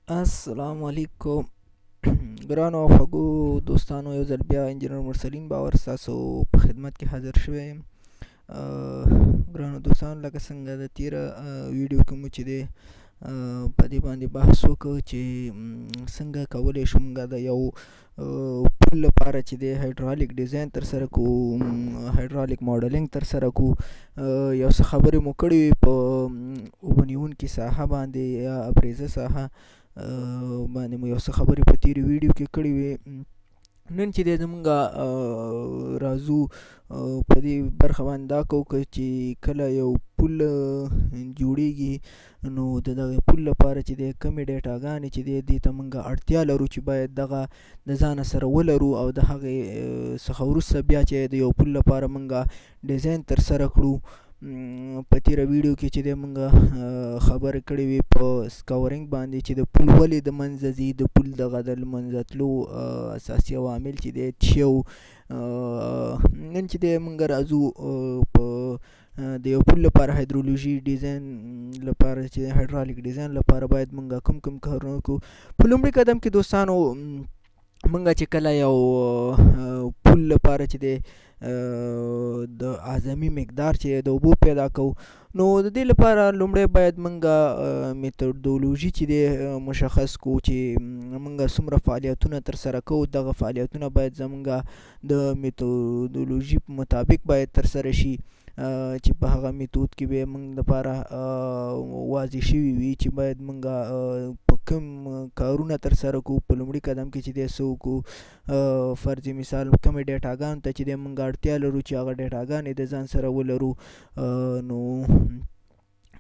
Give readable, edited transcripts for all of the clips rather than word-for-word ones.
السلام علیکم ګرانو او خوږو دوستانو، یو ځل بیا انجینر مرسلین باور ستاسو په خدمت کې حاضر شوی یم. ګرانو دوستانو، لکه څنګه د تیره ویډیو کې مو چې دی په دې باندې بحث وکړ چې څنګه کولی شو موږ د یو پول لپاره چې دی هایدرالیک ډیزاین تر سره کو، هایدرالیک ماډلینګ تر سره کو. یو څه خبرې مو کړې وې په اوبه نیونکې ساحه باندې یا ابریزه ساحه باندې مو یو څه خبرې په تیرې ویډیو کې کړې وې. نن چې دی زمونږ راځو په دې برخه باندې دا کوو چې کله یو پول جوړیږي، نو د دغه پول لپاره چې دی کومې ډیټاګانې چې دی دې ته مونږ اړتیا لرو چې باید دغه د ځانه سره ولرو، او د هغې څخه وروسته بیا چې د یو پول لپاره مونږ ډیزاین تر سره کړو. په تیره ویډیو کې چې دی مونږ خبرې کړې وې په سکاورینګ باندې چې د پول ولې د منځه ځي، د پول دغه د منځه تلو اساسي عوامل چې دی څه وو. نن چې دی مونږ راځو په د یو پول لپاره هایدرولوژي ډیزاین لپاره چې هایدرالیک ډیزاین لپاره باید مونږ کوم کوم کارونه وکړو. په لومړي قدم کې دوستانو، مونږ چې کله یو پول لپاره چې دی د اعظمي مقدار چې د اوبو پیدا کوو، نو د دې لپاره لومړی باید مونږ میتودولوژي چې دی مشخص کو چې مونږ څومره فعالیتونه تر سره کوو. دغه فعالیتونه باید زمونږ د میتودولوژي مطابق باید تر سره شي، چې په هغه میتود کې به مونږ لپاره واضح شوي وي چې باید مونږ په کوم کارونه تر سره کو. په لومړي قدم کې چې دی څه وکړو، فرضي مثال کومې ډیټاګانو ته چې دی مونږ اړتیا لرو چې هغه ډیټاګانې د ځان سره ولرو. نو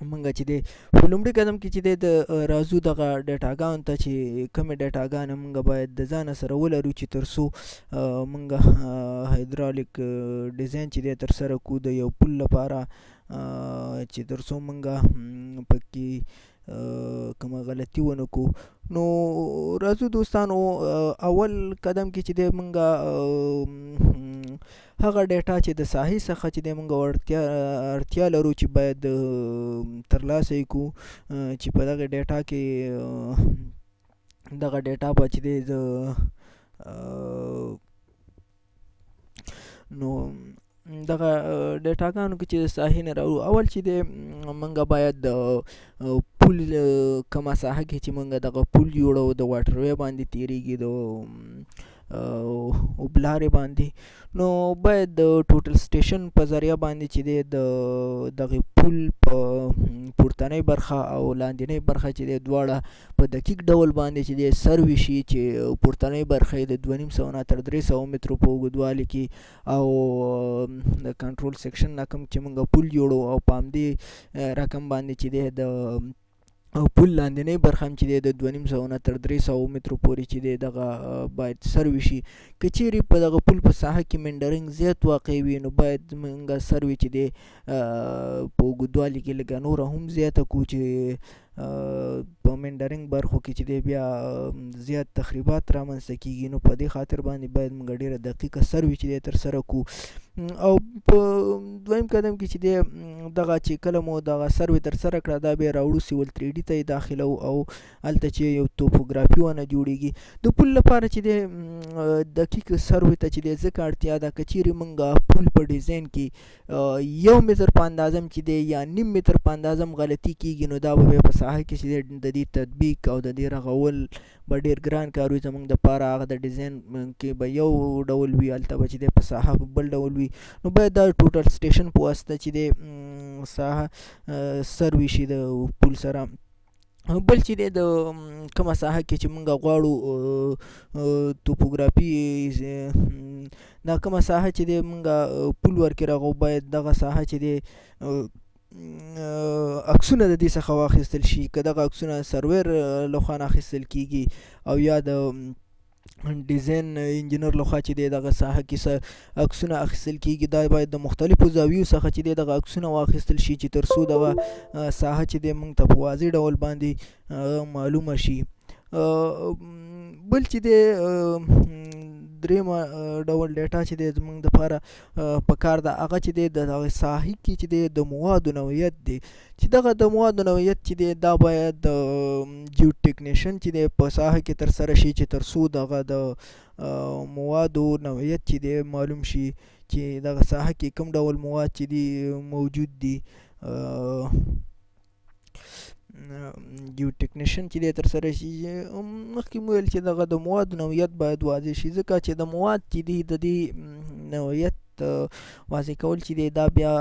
مونږ چې دی په لومړي قدم کې چې دی د راځو دغه ډیټاګانو ته چې کومې ډیټاګانې مونږ باید د ځانه سره ولرو چې تر څو مونږ هایدرالیک ډیزاین چې دی تر سره کو د یو پول لپاره، چې تر څو مونږ پکې کومه غلطي ونه کو. نو راځو دوستانو، اول قدم کې چې دی مونږ هغه ډیټا چې د ساحې څخه چې دی مونږ اړتیا لرو چې باید ترلاسه یې کړو، چې په دغه ډیټا کې دغه ډیټا به چې دی د نو دغه ډیټاګانو کې چې د ساحې نه راوړو، اول چې دی مونږ باید د پول کومه ساحه کې چې مونږ دغه پول جوړو د واټر وی باندې تیریږي، د اوبلارې باندې، نو باید د ټوټل سټیشن په ذریعه باندې چې دی د دغه پول په پورتنۍ برخه او لاندینۍ برخه چې دی دواړه په دقیق ډول باندې چې دی سروي شي، چې پورتنۍ برخه یې د 250 نه تر 300 مترو په اوږدوالي کې او د کنټرول سیکشن نه کوم چې مونږ پول جوړو، او په همدې رقم باندې چې دی د پول لاندینۍ برخه هم چې دی د 250 نه تر 300 مترو پورې چې دی دغه باید سروي شي. که چیرې په دغه پول په ساحه کې منډرینګ زیات واقع وي، نو باید مونږ سروي چې دی په اوږدوالي کې لږه نوره هم زیاته کړو چې په منډرینګ برخو کې چې دی بیا زیات تخریبات رامنځته کیږي. نو په دې خاطر باندې باید مونږ ډیره دقیقه سروي چې دی تر سره کړو. او په دویم قدم کې چې دی دغه چې کله مو دغه سروي تر سره کړه، دا بیا راوړو سیول 3 ډي ته یې داخلو او هلته چې یو توپوګرافي ونه جوړیږي. د پول لپاره چې دی دقیق سروي ته چې دی ځکه اړتیا ده، که چیرې مونږ پول په ډیزاین کې 1 متر په اندازه هم چې دی یا نیم متر په اندازه هم غلطي کیږي، نو دا به بیا په ساحه کې چې دی د دې تطبیق او د دې رغول به ډېر ګران کار وي زمونږ دپاره. هغه د ډیزاین کې به یو ډول وي، هلته به چې دی په ساحه به بل ډول وي. نو باید دا ټوټل سټیشن په واسطه چې دی ساحه سروي شي د پول سره. بل چې دی د کومه ساحه کې چې مونږ غواړو توپوګرافي، دا کومه ساحه چې دی مونږ پول ورکې رغو، باید دغه ساحه چې دی عکسونه د دې څخه واخیستل شي. که دغه عکسونه سرویر لخوا نه اخیستل کیږي او یا د ډیزاین انجینر لخوا چې دی دغه ساحه کې څه عکسونه اخیستل کیږي، دا باید د مختلفو زاویو څخه چې دی دغه عکسونه واخیستل شي چې تر څو دغه ساحه چې دی مونږ ته په واضح ډول باندې معلومه شي. بل چې دی دریمه ډول ډیټا چې دی زمونږ دپاره پکار ده، هغه چې دی د دغه ساحې کې چې دی د موادو نوعیت دی، چې دغه د موادو نوعیت چې دی دا باید د جیو ټیکنیشن چې دی په ساحه کې ترسره شي، چې تر څو دغه د موادو نوعیت چې دی معلوم شي، چې دغه ساحه کې کوم ډول مواد چې دي موجود دي. جیو ټیکنیشن چې دی ترسره شي. مخکې مو ویل چې دغه د موادو نوعیت باید واضح شي، ځکه چې د مواد چې دي د دې نوعیت واضح کول چې دی دا بیا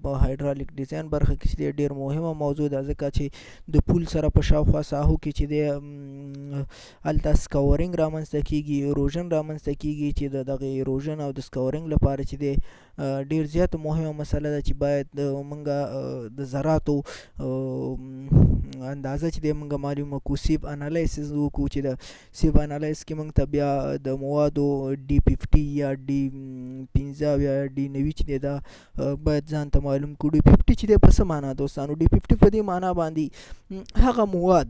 په هایدرالیک ډیزاین برخه کې چې دی ډېر مهمه موضوع ده، ځکه چې د پول سره په شاوخوا ساحو کې چې دی هلته scouring رامنځته کیږي، erosion رامنځته کیږي، چې د دغه erosion او د scouring لپاره چې دی ډېر زیاته مهمه مسله ده، چې باید مونږ د ذراتو اندازه چې دی مونږ معلومه کړو، sieve analysis وکړو، چې د sieve analysis کې مونږ ته بیا د موادو D 50 یا D 5 یا D 90 چې دی دا باید ځان ته معلوم کړو. D 50 چې دی په څه معنا دوستانو؟ D 50 په دې معنا باندې هغه مواد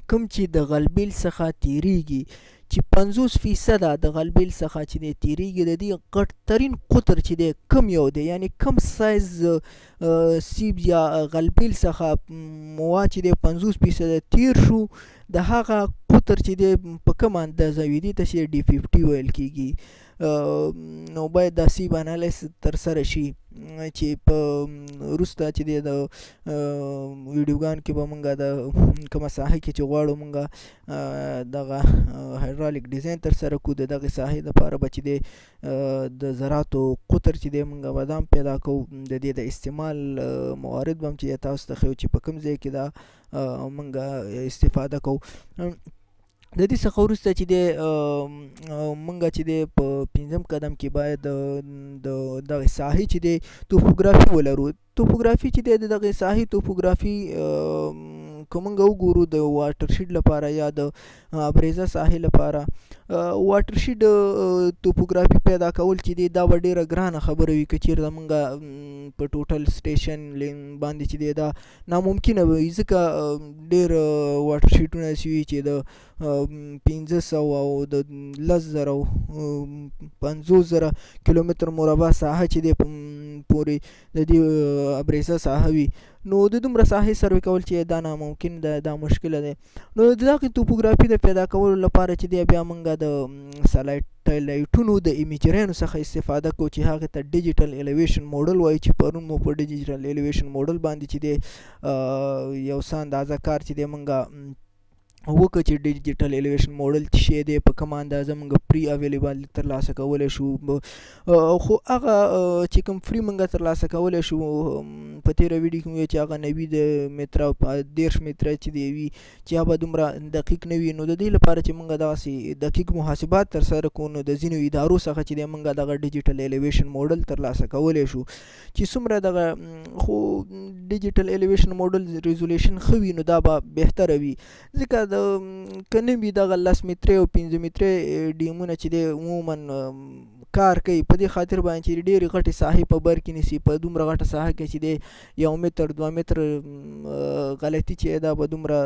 کوم چې د غلبیل څخه تیریږي، چې 50% د غلبیل څخه چې دی تیریږي، د دې غټ ترین قطر چې دی کم یو دی، یعنی کم size sieve یا غلبیل څخه مواد چې دی 50% تیر شو، د هغه قطر چې دی په کومه اندازه وي، دې ته چې D 50 ویل کیږي. نو باید دا sieve analysis ترسره شي، چې په وروسته چې دی د ویډیوګان کې به مونږ د کومه ساحه کې چې غواړو مونږ دغه هایدرالیک ډیزاین ترسره کړو، د دغې ساحې دپاره به چې دی د ذراتو قطر چې دی مونږ به دا هم پیدا کوو. د دې د استعمال موارد به هم چې تاسو ته ښیو چې په کوم ځای کې دا مونږ استفاده کوو. د دې څخه وروسته چې دی مونږ چې دی په پنځم قدم کې باید د دغې ساحې چې دی توپوګرافي ولرو. توپوګرافي چې دی د دغې ساحې توپوګرافي که مونږ وګورو د watershed لپاره یا د ابریزه ساحې لپاره watershed توپوګرافي پیدا کول چې دی دا به ډېره ګرانه خبره وي، که چېرته مونږ په total station باندې چې دی دا ناممکنه به وي، ځکه ډېر watershed ونه داسې وي چې د 500 او د 10,000 او 50,000 کیلومتر مربع ساحه چې دی پورې د دې ابریزه ساحه وي، نو د دومره ساحې سروې کول چې دا ناممکن ده، دا مشکله ده. نو د دغې توپوګرافي د پیدا کولو لپاره چې دی بیا مونږ د سټلایټونو د imagery نو څخه استفاده کوو، چې هغې ته digital elevation model وایي، چې پرون مو په digital elevation model باندې چې دی یو څه اندازه کار چې دی مونږ وکړه، چې digital elevation model څه شی دی، په کومه اندازه مونږ free available ترلاسه کولی شو. خو هغه چې کوم free مونږ ترلاسه کولی شو، په تېره ویډیو کې مو چې هغه 90 د متره او 30 متره چې دی وي، چې هغه به دومره دقیق نه وي. نو د دې لپاره چې مونږ دغسې دقیق محاسبات ترسره کړو، نو د ځینو ادارو څخه چې دی مونږ دغه digital elevation model ترلاسه کولی شو، چې څومره دغه خو digital elevation model resolution ښه وي نو دا به بهتره وي، ځکه د که نه وي دغه 10 مترې او 5 مترې ډیمونه چې دی عموما کار کوي، په دې خاطر باندې چې ډېرې غټې ساحې په بر کې نیسي. په دومره غټه ساحه کې چې دی 1 متر 2 متر غلطي چې دا به دومره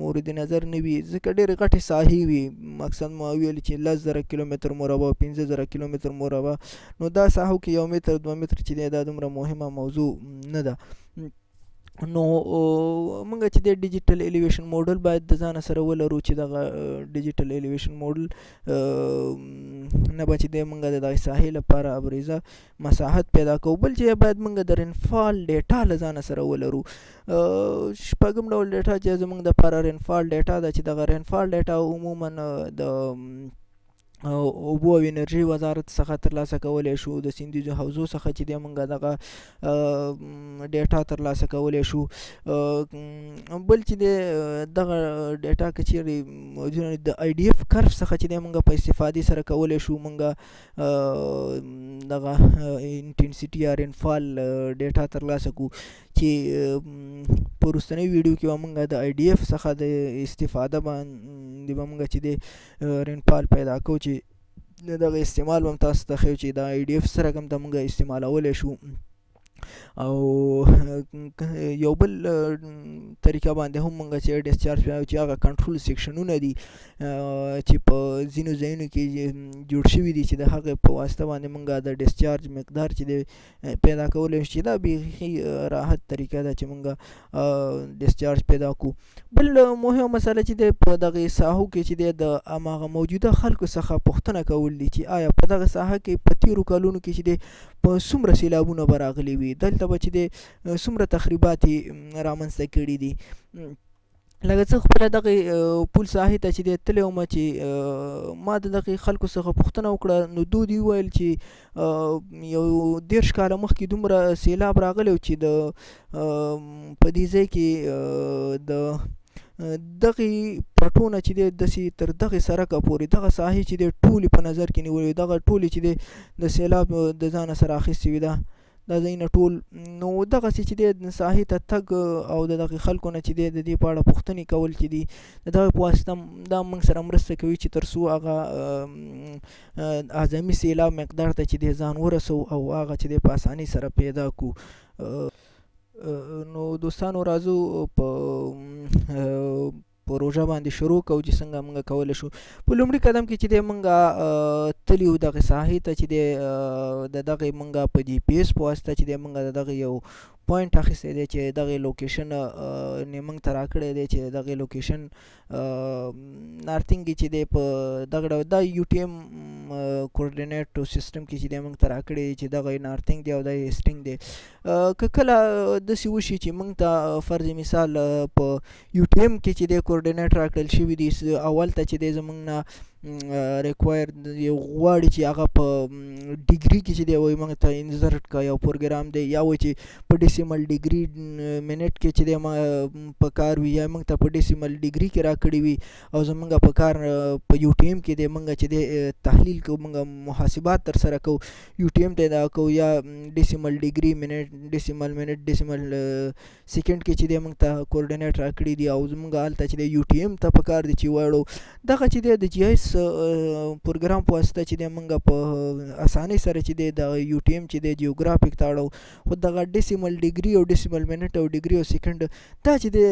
مورد نظر نه وي، ځکه ډېرې غټې ساحې وي. مقصد ما ویل چې 10,000 کیلومتر مربع، 5000 کیلومتر مربع، نو دا ساحو کې 1 متر 2 متر چې دی دا دومره مهمه موضوع نه ده. نو موږ چې د digital elevation model باید د ځانه سره ولرو، چې دغه digital elevation model نه به چې دی موږ د دغې ساحې لپاره ابریزه مساحت پیدا کوو. بل چې باید موږ د rainfall data له ځانه سره ولرو. شپږم ډول ډیټا چې زموږ دپاره rainfall data ده، چې دغه rainfall data عموما د اوبو او انرژي وزارت څخه ترلاسه کولی شو، د سیندیزو حوزو څخه چې دی موږ دغه ډیټا ترلاسه کولی شو. بل چې دی دغه ډیټا که چیرې د IDF curve څخه چې دی موږ په استفادې سره کولی شو موږ دغه intensity یا rainfall data ترلاسه کړو، چې په وروستنۍ ویډیو کې به موږ د IDF څخه د استفاده باندې به موږ چې دی rainfall پیدا کوو، چې دغه استعمال به هم تاسو ته ښیو، چې د IDF سره کوم ته موږ استعمالولی شو. او یو بل طریقه باندې هم مونږ چې ډیسچارج پیدا چې هغه کنټرول سیکشنونه دي چې په ځینو ځایونو کې جوړ شوي دي، چې د هغې په واسطه باندې مونږ د ډیسچارج مقدار چې دی پیدا کولی شو، چې دا بیخي راحت طریقه ده چې مونږ ډیسچارج پیدا کو. بل مهمه مسله چې دی په دغې ساحو کې چې دی د هماغه موجوده خلکو څخه پوښتنه کول دي چې آیا په دغه ساحه کې په تیرو کلونو کې چې دی په څومره سیلابونه به راغلي وي، دلته به چې دی څومره تخریبات یې رامنځته کړي دي. لکه زه خپله دغې پول ساحې ته چې دی تللی وم، چې ما د دغې خلکو څخه پوښتنه وکړه، نو دوی وویل چې یو 30 کاله مخکې دومره سیلاب راغلی و چې د په دې ځای کې د دغې پټو نه چې دی داسې تر دغې سرکه پورې دغه ساحې چې دی ټولې په نظر کې نیولې، دغه ټولې چې دی د سیلاب د ځانه سره اخیستې وي، دا ځایونه ټول. نو دغسې چې دی ساحې ته تګ او د دغې خلکو نه چې دی د دې په اړه پوښتنې کول چې دي د دغې په واسطه دا موږ سره مرسته کوي چې تر څو هغه اعظمي سیلاب مقدار ته چې دی ځان ورسوو او هغه چې دی په اسانۍ سره پیدا کړو. نو دوستانو راځو په پروژه باندې شروع کوو چې څنګه موږ کولی شو. په لومړي قدم کې چې دی موږ تلي وو دغې ساحې ته چې دی د دغې موږ په جي پي اس په واسطه چې دی موږ د دغې یو پوینټ اخیستی دی چې دغې لوکیشن نه موږ ته راکړی دی چې دغې لوکیشن نارتینګ چې دی په دغه ډول دا یو ټي ایم کوارډینیټ سیستم کې چې دی موږ ته راکړی چې دغه نارتینګ دی او دا ایسټینګ دی. که کله داسې وشي چې موږ ته فرض مثال په یو ټي ایم کې چې دی کوارډینیټ راکړل شوي دي، اول ته چې دی زموږ نه ریکوایر یو غواړي چې هغه په ډیګري کې چې دی وایي موږ ته انزرټ کا یو پروګرام دی، یا وایي چې په ډیسیمل ډیګري منټ کې چې دی په کار وي، یا موږ ته په ډیسیمل ډیګري کې راکړي وي او زموږ په کار په یو ټي ایم کې دی موږ چې دی تحلیل کوو، موږ محاسبات ترسره کوو، یو ټي ایم ته دا کوو، یا ډیسیمل ډیګري منټ، ډیسیمل منټ، ډیسیمل سیکنډ کې چې دی موږ ته کوارډینیټ راکړي دي او زموږ هلته چې دی یو ټي ایم ته په کار دی چې واړو. دغه چې دی د جي ایس پروګرام په واسطه چې دی موږ په اسانۍ سره چې دی د یو ټي ایم چې دی جیوګرافیک ته اړو، خو دغه ډیسیمل ډیګري او ډیسیمل منټ او ډیګري او سیکنډ دا چې دی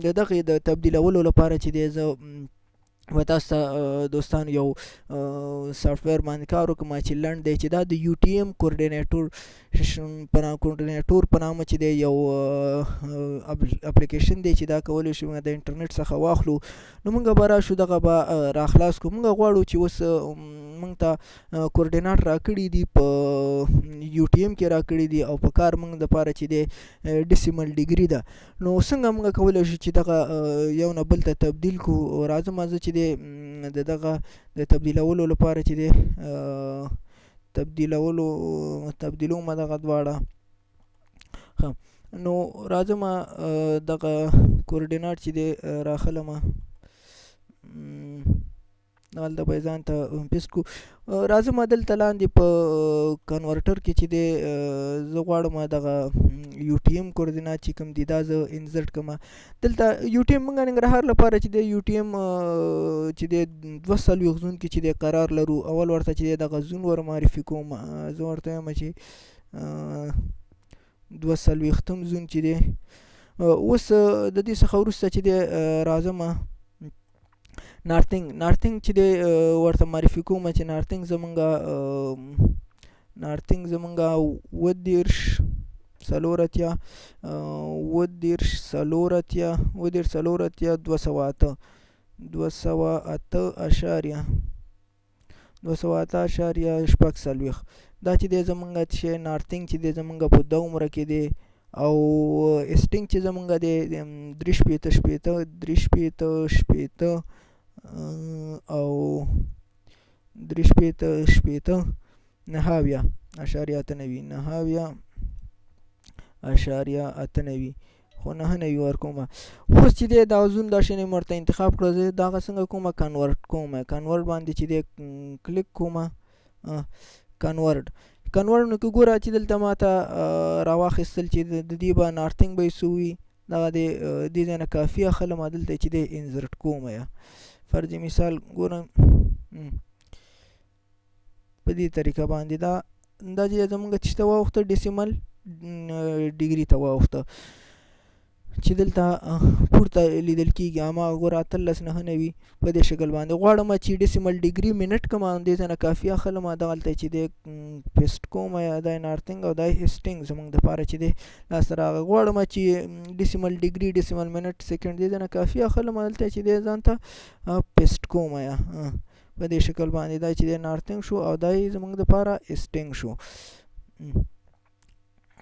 د دغې د تبدیلولو لپاره چې دی زه به تاسو ته دوستان یو سافټویر باندې کار وکړم چې لنډ دی، چې دا د یو ټي ایم کوارډینیټور په نامه چې دی یو اپلیکیشن دی چې دا کولی شو د انټرنیټ څخه واخلو. نو موږ به راشو دغه به راخلاص کړو. موږ غواړو چې اوس موږ ته کوارډیناټ راکړي دي په یو ټي ایم کې راکړي دي او په کار موږ دپاره چې دی ډیسیمل ډیګري ده. نو څنګه موږ کولی شو چې دغه یو نه بل ته تبدیل کړو؟ راځم زه چې دی د دغه د تبدیلولو لپاره چې دی تبدیلوم دغه دواړه. ښه، نو راځم دغه کوارډیناټ چې دی راخلم، دغلته به یې ځان ته پیسټ کړو. راځم دلته لاندې په کنورټر کې چې دی زه غواړم دغه یو ټي ایم کوارډیناټ چې کوم دی دا زه انزرټ کړم. دلته یو ټي ایم موږ ننګرهار لپاره چې دی یو ټي ایم چې دی 42 زون کې چې دی قرار لرو. اول ورته چې دی دغه زون ور معرفي کوم، زه ورته وایم چې 42 زون چې دی. اوس د دې څخه وروسته چې دی راځم نارتینګ چې دی ورته معرفي کوم چې نارتینګ زمونږ 37 84، 37 84، 37 84، 208، 208 اشاریه، 208.46. دا چې دی زمونږ چې نارتینګ چې دی زمونږ په دومره کې دی، او ایسټینګ چې زمونږ دی 63 شپېته، 63 شپېته او 63 شپېته 79.98، 79.98، خو 99 ورکوم. اوس چې دی دا زون دا شی مې ورته انتخاب کړو، زه دغه څنګه کومه کنورټ کوم، کنورټ باندې چې دی کلیک کوم، کنورټ نو که ګوره چې دلته ما ته راواخیستل چې د دې به نارتینګ به یې څه وي، دغه دې ځای نه کافي اخلم، دلته چې دی انزرټ کوم. یا فرض مثال ګورم په دې طریقه باندې دا چې زمونږ چې ته واوښته ډیسیمل ډیګري ته واوښته چې دلته پورته لیدل کیږي. اما ګوره 18.99 په دې شکل باندې غواړم چې ډیسیمل ډیګري منټ کوم، دې ځای نه کافي اخلم، دغلته چې دی پیسټ کوم، دا نارتینګ او دا ایسټینګ زمونږ دپاره چې دی لاسته راغی. غواړم چې ډیسیمل ډیګري ډیسیمل منټ سیکنډ دې ځای نه کافي اخلم، دلته چې دی ځان ته پیسټ کوم یا په دې شکل باندې دا چې دی نارتینګ شو او دا یې زمونږ دپاره ایسټینګ شو.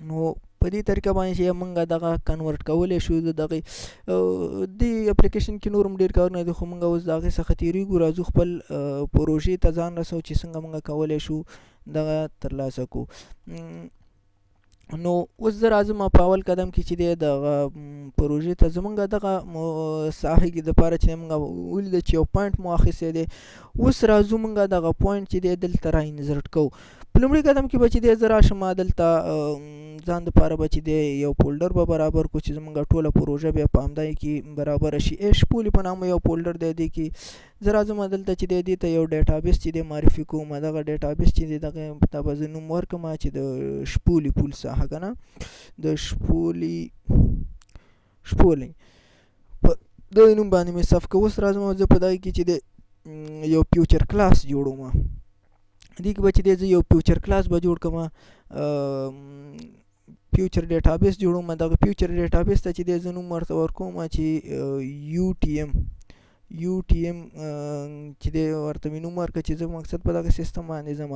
نو په دې طریقه باندې چې موږ دغه کنورټ کولی شو د دغې دې اپلیکیشن کې نور هم ډېر کارونه دي، خو موږ اوس د هغې څخه تېرېږو، راځو خپل پروژې ته ځان رسو چې څنګه موږ کولی شو دغه ترلاسه کړو. نو اوس زه راځم په اول قدم کې چې دی دغه پروژې ته زمونږ دغه ساحې کې دپاره چې موږ ولیده چې یو پوینټ مو اخیستی دی. اوس راځو موږ دغه پوینټ چې دی دلته را انزرټ کوو. په لومړي قدم کې به چې دی زه راشم دلته ځان دپاره به چې دی یو فولډر به برابر کړو چې زمونږ ټوله پروژه بیا په همدای کې برابره شي. ایش پولي په نامه یو فولډر دی، دې کې زه راځم دلته چې دی دې ته یو ډیټابیس چې دی معرفي کوم. دغه ډیټابیس چې دی دغه ته به زه نوم ورکړم چې د شپولي پول ساحه که نه، د شپولي په دغه نوم باندې مې صف کړ. اوس راځم زه په دغه کې چې دی یو فیوچر کلاس جوړوم. دې کې به چې دی زه یو فیوچر کلاس به جوړ کړم، فیوچر ډیټابیس جوړوم. دغه فیوچر ډیټابیس ته چې دی زه نوم ورته ورکوم چې یو ټي ایم، یو ټي ایم چې دی ورته مې نوم ورکړ چې زه مقصد په دغه سیستم باندې ځم.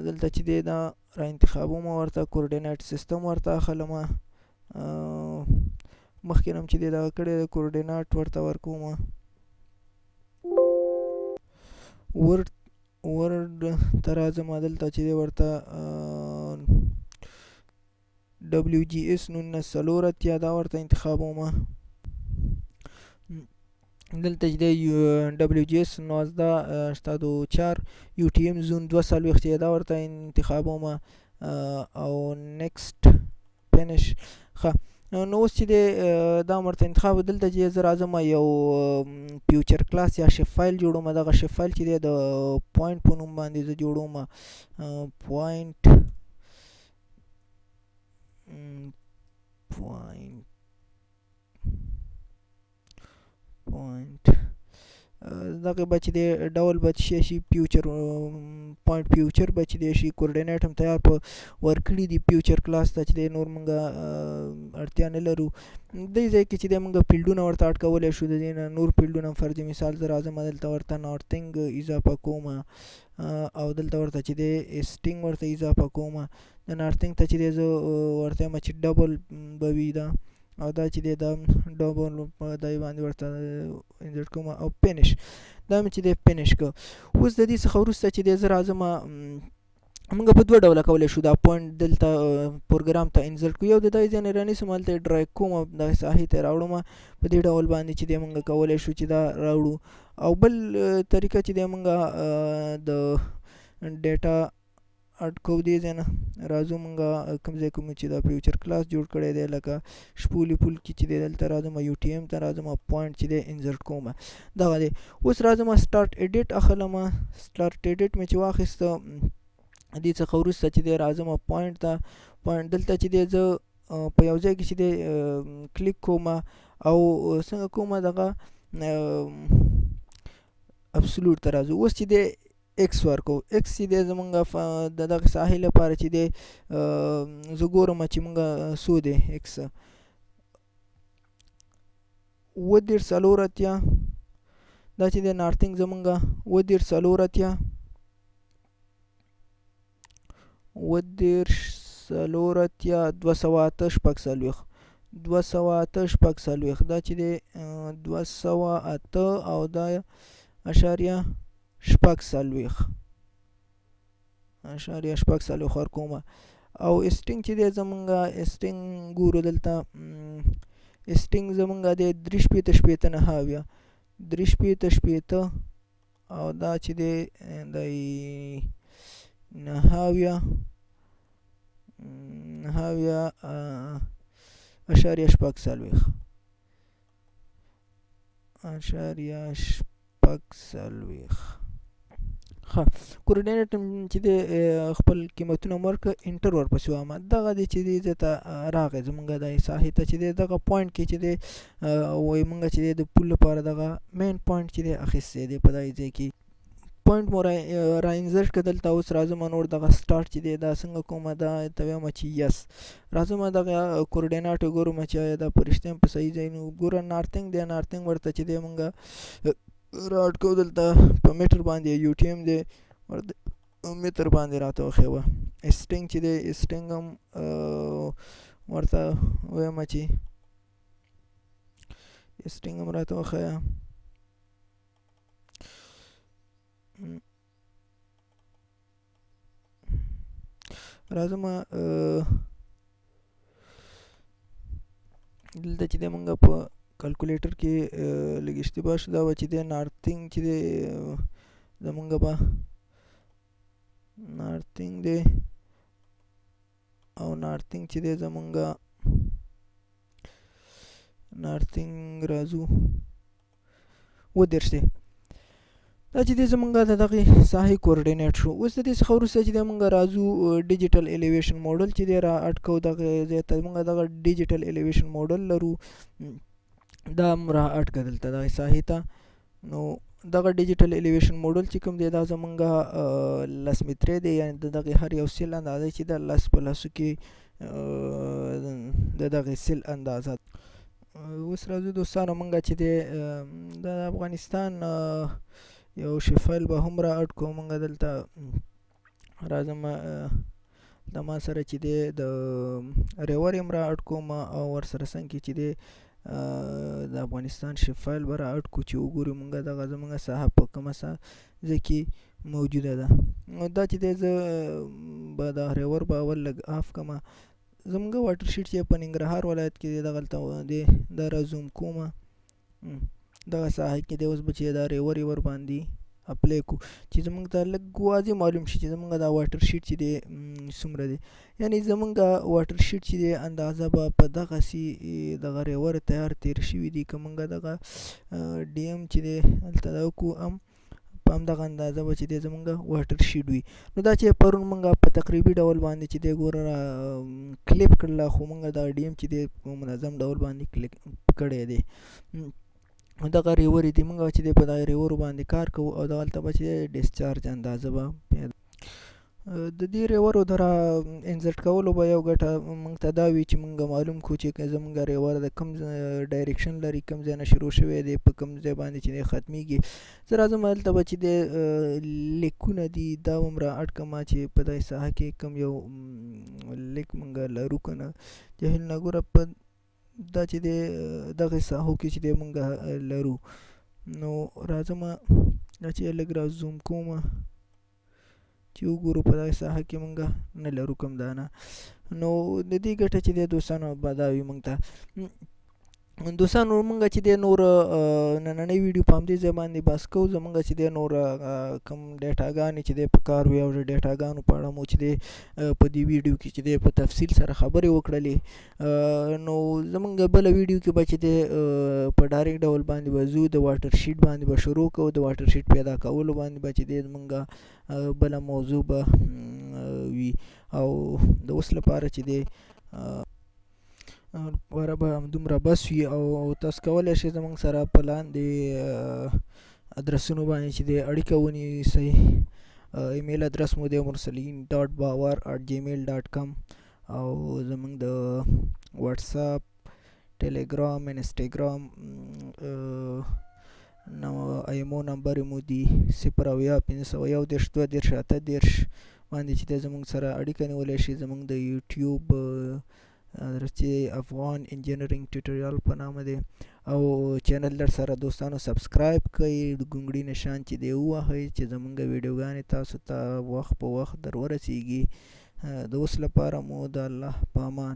دلته چې دی دا را انتخابوم ورته، کوردینیټ سیستم ورته اخلم، مخکې هم چې دی دغه کړی دی کوردینیټ ورته ورکوم، ورډ ته راځم، دلته چې دی ورته ډبلیو جی اس 1984 دا ورته انتخابوم. دلته چې دی ډبلیو جی اس 1984 یو ټي ایم زون 42 چې دا ورته انتخابوم او نیکسټ فینش. ښه، نو اوس چې دی دا ورته انتخاب، دلته چې زه راځم یو فیوچر کلاس یا شیپ فایل جوړوم. دغه شیپ فایل چې دی د پوینټ په نوم باندې زه جوړوم، پوینټ پوینټ پوینټ دغه به چې دی ډول به چې شي فیوچر پوینټ فیوچر به چې دی شي، کوردینیټ هم تیار په ورکړي دي فیوچر کلاس ته چې دی نور موږ اړتیا نه لرو. دې ځای کې چې دی موږ فیلډونه ورته اډ کولی شو، د دې نه نور فیلډونه هم فرضي مثال زه راځم دلته ورته نارتینګ اضافه کوم او دلته ورته چې دی ایسټینګ ورته اضافه کوم. د نارتینګ ته چې دی زه ورته یم چې ډبل به وي دا، او دا چې دی دا ډبل په دای باندې ورته انزرټ کوم او فینش. دا مې چې دی فینش کړ. اوس د دې څخه وروسته چې دی زه راځم، موږ په دوه ډوله کولی شو دا پوینټ دلته پروګرام ته انزرټ کړو. یو د دای ځای نه رانیسم، هلته یې ډرایګ کوم، دغې ساحې ته یې راوړم، په دې ډول باندې چې دی موږ کولی شو چې دا راوړو. او بل طریقه چې دی موږ د ډیټا اډ کوو، دې ځای نه راځو موږ کوم ځای کې مو چې دا فیوچر کلاس جوړ کړی دی لکه شپولي پول کې چې دی دلته راځم، یو ټي ایم ته راځم، پوینټ چې دی انزرټ کوم دغه دی. اوس راځم سټارټ ایډیټ اخلم، سټارټ ایډیټ مې چې واخیسته دې څخه وروسته چې دی راځم پوینټ ته. پوینټ دلته چې دی زه په یو ځای کې چې دی کلیک کوم او څنګه کوم دغه ابسولوټ ته راځو. اوس چې دی ایکس ورکو، ایکس چې دی زمونږ د دغه ساحې لپاره چې دی زه ګورم چې مونږ څو دی ایکس 3784، دا چې دی نارتینګ زمونږ 3784، 3784 208 46، 208 46، دا چې دی 208 او دا اشاریه شپږ څلوېښت، اشاریه شپږ څلوېښت ورکوم. او ایسټینګ چې دی زمونږ ایسټینګ ګورو دلته ایسټینګ زمونږ دی 63 60 79، 63 60 او دا چې دی دی 79، 79.46، 0.46. ښه کوارډینیټ چې دی خپل قیمتونه مو ورکړه، enter ورپسې وایم. دغه دی چې دی ځای ته راغی زمونږ د ساحې ته چې دی دغه point کې چې دی وایي مونږ چې دی د پول لپاره دغه main point چې دی اخیستی دی په دغه ځای کې point مو را insert کړه. دلته اوس راځم نور دغه start چې دی دا څنګه کومه دا ته وایم چې yes، راځم دغه coordinate ګورم چې آیا دا په رښتیا هم په صحیح ځای. نو ګوره northing دی، northing ورته چې دی مونږ را اډ کوو دلته په متر باندې UTM دی ورته متر باندې راته وښیوه. easting چې دی easting هم ورته وایم چې easting هم راته وښیه. راځم دلته چې دی مونږ په calculator کې لږ اشتباه شو، دا به چې دی northing چې دی زمونږ به northing دی او northing چې دی زمونږ northing راځو 37 دی. دا چې دی زمونږ د دغې ساحې coordinate شو. اوس د دې څخه وروسته چې دی مونږ راځو digital elevation model چې دی را اډ کوو دغه ځای ته. مونږ دغه digital elevation model لرو، دا هم را اډ کړه دلته دغې ساحې ته. نو دغه digital elevation model چې کوم دی دا زمونږ 10 مترې دی، یعنې د دغې هر یو cell اندازه چې ده 10 په 10 کې د دغې cell اندازه. اوس راځو دوستانو مونږ چې دی د افغانستان یو shapefile به هم را اډ کوو. مونږ دلته راځم د ما سره چې دی د river هم را اډ کوم او ورسره څنګ کې چې دی د افغانستان shapefile به را اډ کړو چې وګورو مونږ دغه زمونږ ساحه په کومه ځای کې موجوده ده. نو دا چې دی زه به د river به اول لږ off کړم. زمونږ watershed چې په ننګرهار ولایت کې دی دغلته دی دا را zoom کوم دغه ساحه کې دی. اوس به چې دا river یې ورباندې apply کو چې زمونږ ته لږ واضح معلوم شي چې زمونږ دا watershed چې دی څومره دی. یعنې زمونږ watershed چې دی اندازه به په دغسې دغه river تیار تیر شوي دي. که مونږ دغه dam چې دی هلته دا وکړو هم په همدغه اندازه به چې دی زمونږ watershed وي. نو دا چې پرون مونږ په تقریبي ډول باندې چې دی ګوره را clip کړله، خو مونږ دا dam چې دی په منظم ډول باندې کلیک کړی دی. دغه river دي مونږ چې دی په دغه river باندې کار کوو او دغلته به چې دی discharge اندازه به پیدا. د دې river د را insert کولو به یو ګټه مونږ ته دا وي چې مونږ معلوم کړو چې زمونږ river د کوم direction لري، کوم ځای نه شروع شوی دی، په کوم ځای باندې چې دی ختمیږي. زه راځم هلته به چې دی lake ونه دي دا هم را اډ کړم چې په دغې ساحه کې کوم یو lake مونږ لرو که نه. جهیل نه ګوره په دا چې دی دغې ساحو کې چې دی مونږ لرو. نو راځم دا چې لږ را zoom کوم چې وګورو په دغې ساحه کې مونږ نه لرو کوم دانه. نو د دې ګټه چې دی دوستانو به دا وي مونږ ته. دوستانو مونږ چې دی نور نننۍ ویډیو په همدې ځای باندې بس کوو. زمونږ چې دی نور کوم ډیټاګانې چې دی په کار وي او د ډیټاګانو په اړه مو چې دی په دې ویډیو کې چې دی په تفصیل سره خبرې وکړلې. نو زمونږ بله ویډیو کې به چې دی په direct ډول باندې به ځو، د watershed باندې به شروع کوو، د watershed پیدا کولو باندې به چې دی زمونږ بله موضوع به وي. او د اوس لپاره چې دی لپاره به همدومره بس وي. او تاسو کولی شئ زموږ سره په لاندې ادرسونو باندې چې دی اړیکه ونیسئ. email address مو دی mursalin.bawar@gmail.com او زموږ د واتساپ، ټلګرام، انسټاګرام IMO number مو دی 070 531 32 38 باندې چې دی زموږ سره اړیکه نیولی شئ. زموږ د یوټیوب چې افغان engineering tutorial په نامه دی او channel در سره دوستانو subscribe کړئ، د ګونګړي نشان چې دی ووهئ چې زمونږ ویډیوګانې تاسو ته وخت په وخت در ورسیږي. د اوس لپاره مو د الله په امان.